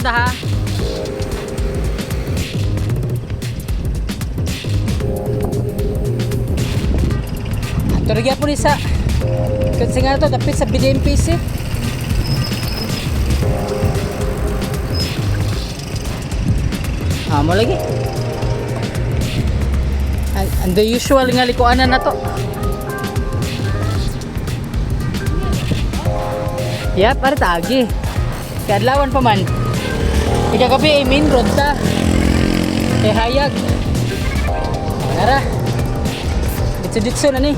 ta ha. Ato ra gyapon ni sa kasi nga to dapit sa BDMPC. Ah, mo lagi. And the usual nga likuanan na to. Yep, para tagi. Kadlawan pa man. Ikagabi, eh, main road ta. Kay hayag. Tara. Ditso-ditso na ni.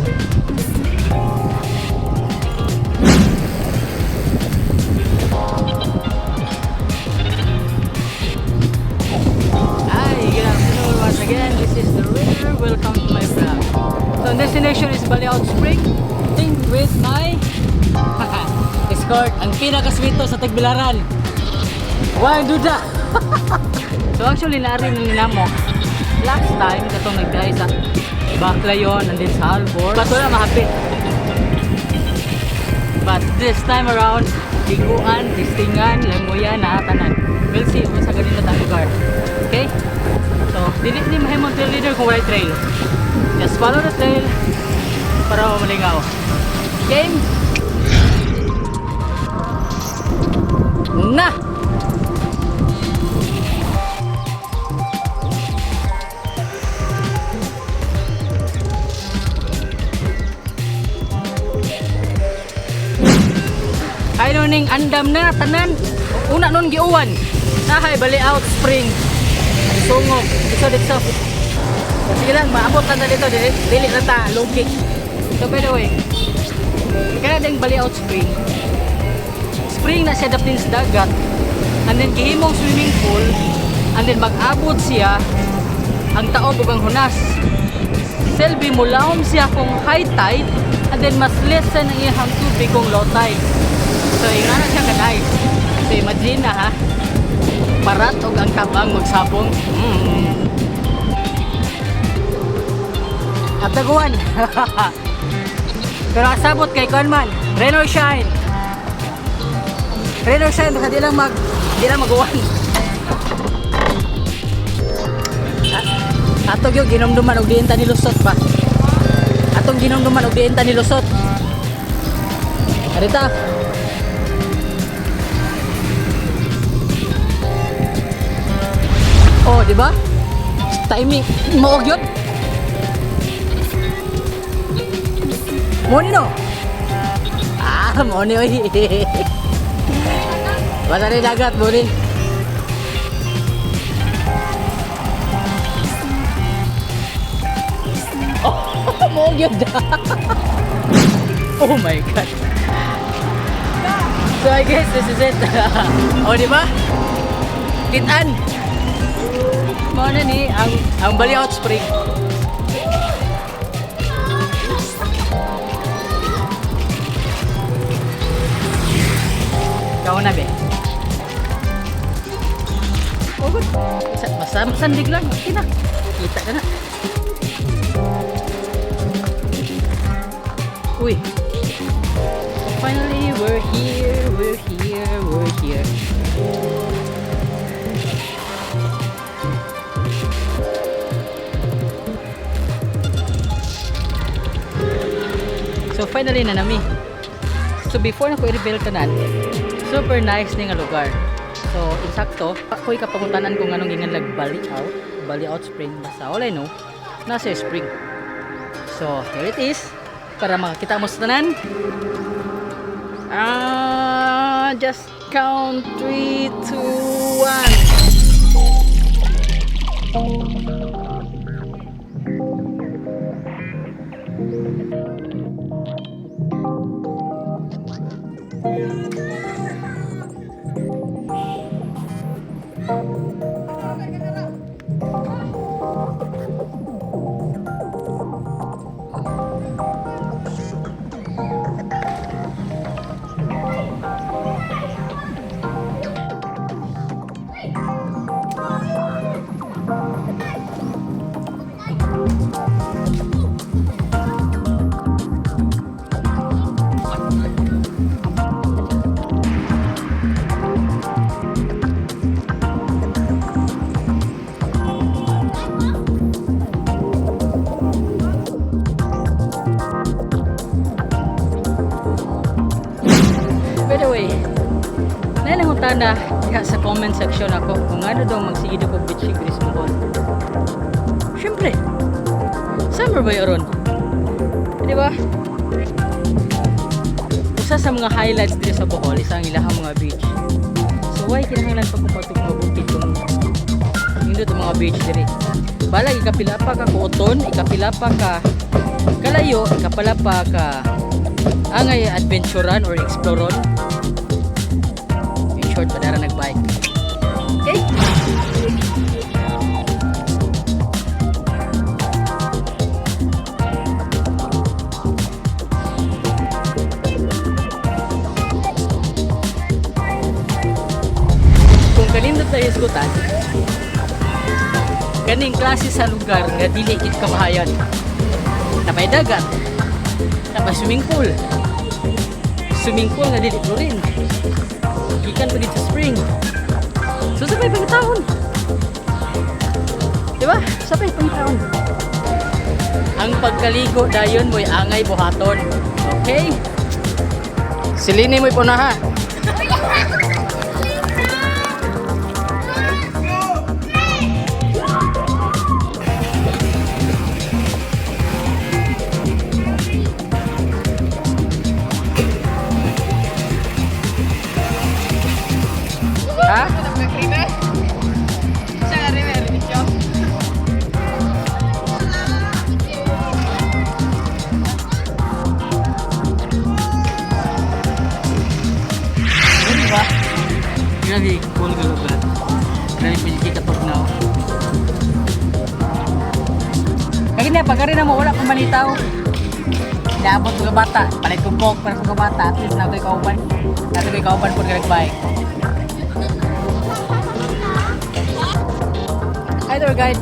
Hi, good afternoon once again. This is the River. Welcome to my vlog. So, destination is Baliaut Spring. Think with my escort, ang pinakaswito sa Tagbilaran. Why duda? So actually, naari na namo last time katong nagbiyahe sa Baclayon and then sa Albor. But wala mahapit. But this time around, liguan, tistingan, languyan na tanan. We'll see kung sa ganito ta lugar. Okay? So, dili ni mahimong trail leader kung walay trail. Just follow the trail para malingaw. Game! Na! Ay no ning andam na tanan. Una nun giuwan. Nahay Baliaut Spring. Sungog. Dito dito. Sige lang, maabot na dito dili, dili na ta lugik. So by the way, kaya ding Baliaut Spring. Spring na siya daptin sa dagat. And then gihimong swimming pool. And then mag-abot siya ang taob ug ang hunas. Selbi mulawom siya kung high tide and then mas lessen ang iyang tubig kung low tide. So ingana siya ka nice. So imagine na ha. Parat og ang tabang magsabong. Ataguan. Pero asabot kay kuan man, rain or shine. Rain or shine basta di lang maguwan. Ah, ato gyud ginomduman og diin ta nilusot ba. Atong ginomduman og diin ta nilusot. Arita. Oh, di ba? Timing mo gyud. Mo ni no? Ah, mo ni oy. Basta ni dagat mo ni. Oh, mo gyud. Oh my God. So I guess this is it. Oh, di ba? Kitaan. Mao na ni ang Baliaut Spring. Ikaw na, be. Oh, good. Basta masandig lang. Okay na. Kita ka na. Uy. Finally, we're here, we're here, we're here. So finally na nami. So before na ko i-reveal tanan, super nice ni nga lugar. So insakto, ako'y kapangutanan kung anong ginganlag Baliaut Spring. Basta all I know, nasa spring. So here it is, para makakita mo sa tanan. Ah, just count 3, 2, 1. Pangutana diha sa comment section ako kung ano daw magsige ko beach diri sa Bohol. Siyempre, summer ba ron? Di ba? Usa sa mga highlights dito sa Bohol is ang ilahang mga beach. So why kinahanglan pa kung patug mga bukid kung nindot ang mga beach diri? Balag ikapila pa ka kuoton, ikapila pa ka kalayo, ikapila pa ka angay adventurean or exploron. In short, padara nagbike. Okay? Kung kanindot na hisgutan, kaning klase sa lugar nga dili gid kamahayan. Napay dagat, napay swimming pool. Swimming pool nga dili chlorine. Gikan pa dito sa spring. So sabay pangitaon. Di ba? Sabay pangitaon. Ang pagkaligo dayon mo'y angay buhaton. Okay? Silini mo'y punaha. Ha? River? Siya nga river, video. Di ba? Grabe, cool ka lugar. Grabe, pwede katugnaw. Kaya na, pag na mo, wala pang manitaw. Naabot mga bata, palit kong coke para sa mga bata, at least nato'y kauban. Nato'y kauban po ka nagbike. Hi there, guide.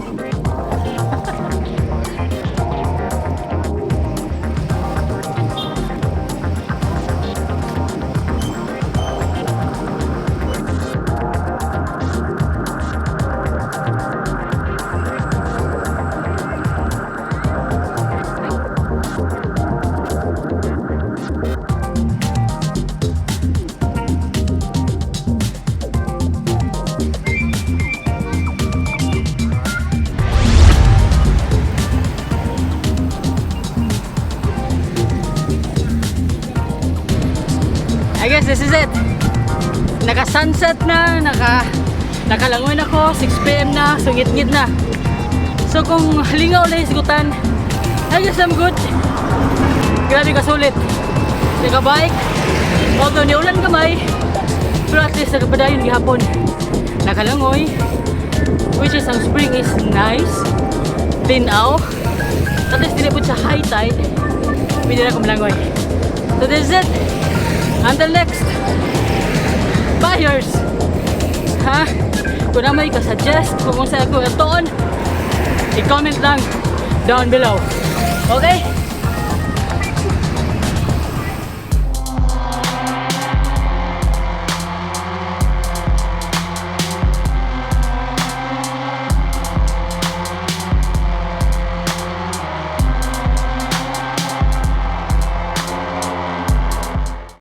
I guess this is it. Naka-sunset na, nakalangoy na ko, 6 p.m. na, sungit-ngit na. So kung lingaw na hisgutan, I guess I'm good. Grabe ka sulit. Naka-bike, although niulan gamay, pero at least nakapadayon gihapon. Nakalangoy, which is ang spring is nice. Tinaw. At least dili po sa high tide, pwede na akong. So this is it. Until next, buyers! Ha? Kung na may ka-suggest kung kung saan ako atoon, i-comment lang down below. Okay?